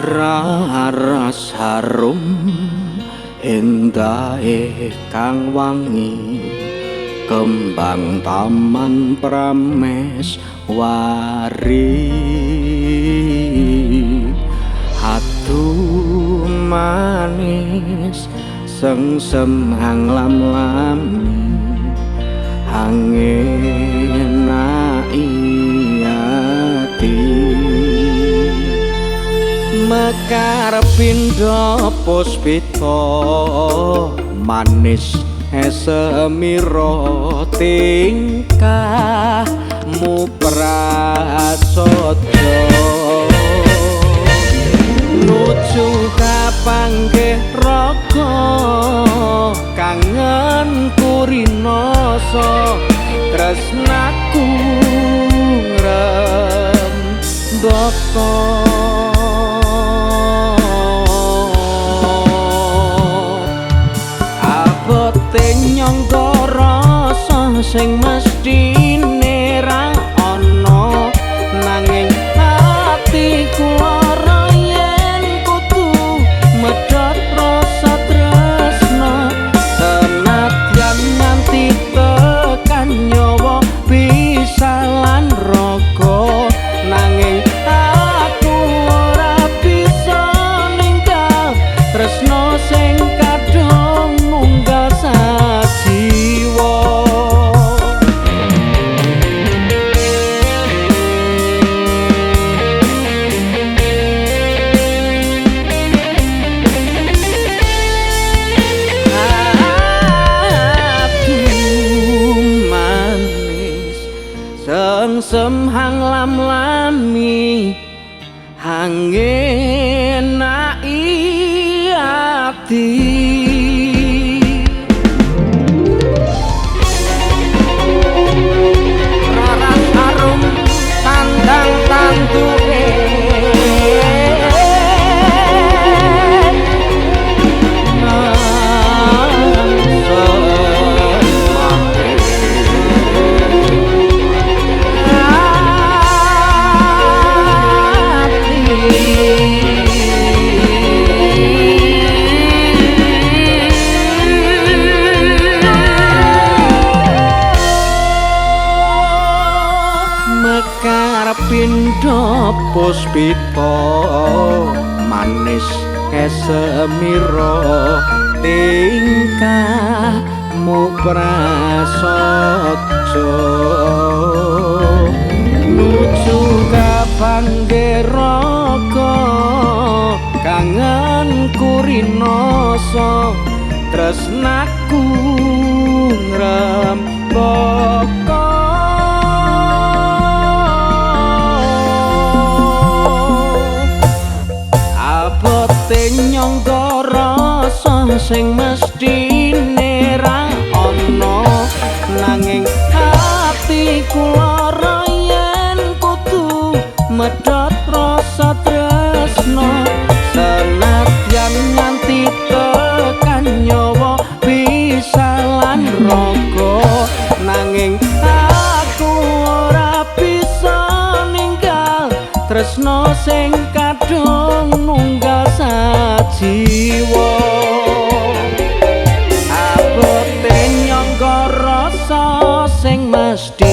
Raras harum endahe kang wangi, kembang taman prameswari. Atu manis sengsem hang lam-lami, hangenai ati. Mekar pindha puspita manis esemira tingkahmu prasaja. Nuju kapanggih raga kangen kurinasa, tresnaku ngrembaka. Nyangga rasa sing mesthine ra ana, nanging atiku lara yen kudu medhot rasa tresna. Senadyan nganti tekan nyawa bisa lan raga, nanging aku ora bisa ninggal tresna sing kadung nunggal sajiwa. Aduh manis sengsem hang lam-lami, hangenai ati. Raras arum tandang tanduke, mekar pindha puspita manis esemira tingkahmu prasaja. Nuju kapanggih raga kangen kurinasa, tresnaku ngrembaka. Abote nyangga rasa sing mesthine ra ana, nanging atiku lara yen kudu medhot rasa tresna. Senadyan nganti tekan nyawa bisa lan raga, nanging aku ora bisa ninggal tresna sing kadung nunggal sajiwa. Abote nyangga rasa sing mesthi